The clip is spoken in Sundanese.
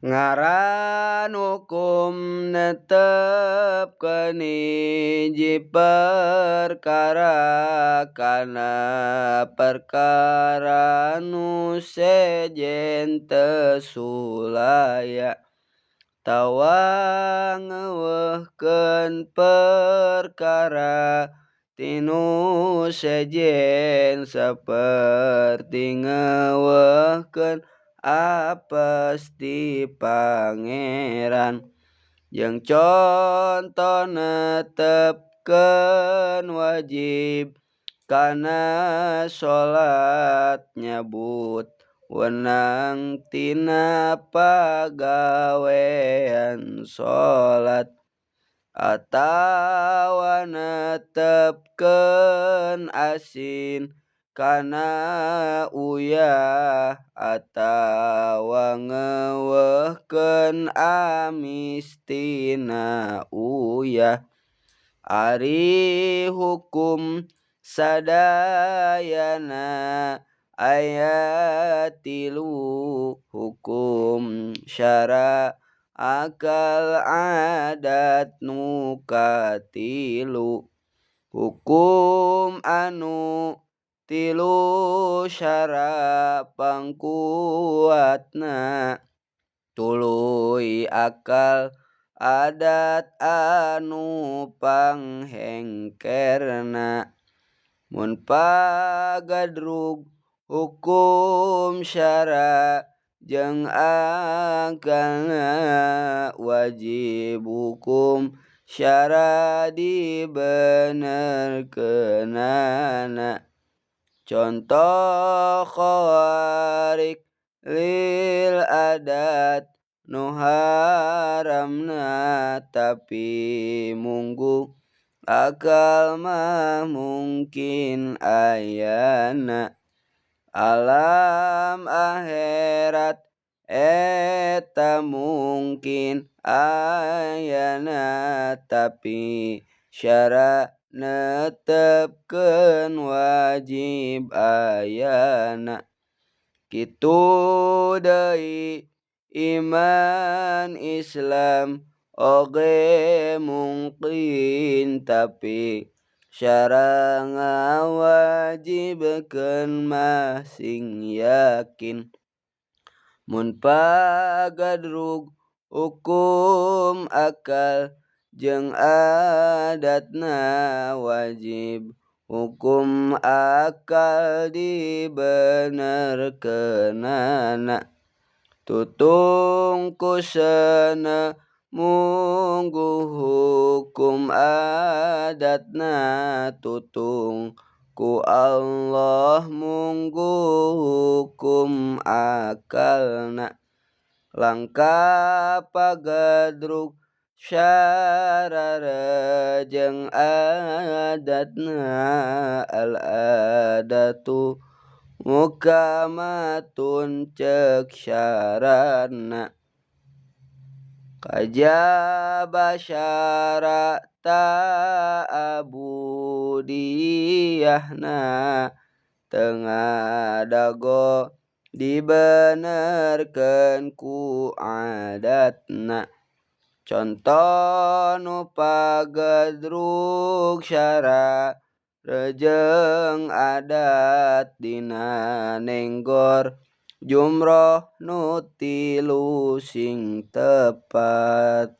Ngaran hukum netepkeun hiji perkara kana perkara nu sejen teu sulaya tawa ngeuweuhkeun perkara tinu sejen saperti ngeuweuhkeun apes ti Pangeran jeung conto netepkeun wajib kana salat nyabut wenang tina pagawean salat atawa netepkeun asin kana uyah atawa ngeuweuhkeun amis tina uyah. Ari hukum sadayana aya tilu hukum syara akal adat nu katilu. Hukum anu tilu syara pangkuatna tuluy akal adat anu panghengkerna. Mun pagadrug hukum syara jeung akalna wajib hukum syara dibenerkeunana. Contoh khawarik lil adat nu haramna tapi munggu akal mah mungkin ayana. Alam akhirat eta mungkin ayana tapi syara netepkeun wajib ayana. Kitu deui iman Islam oge mungkin tapi syara ngawajibkeun mah sing yakin. Mun pagadrug hukum akal jeung adatna wajib hukum akal dibenerkeunana. Tutung ku seuneu munggu hukum adatna tutung ku Allah munggu hukum akalna. Langka pagadrug syara jeung adatna al adatu mukamatun ceuk syarana. Kajaba syara ta'abudiyahna teu ngadago dibenerkeun ku adatna. Conto nu pagadrug syara jeung adat dina nenggor jumroh nu tilu sing tepat.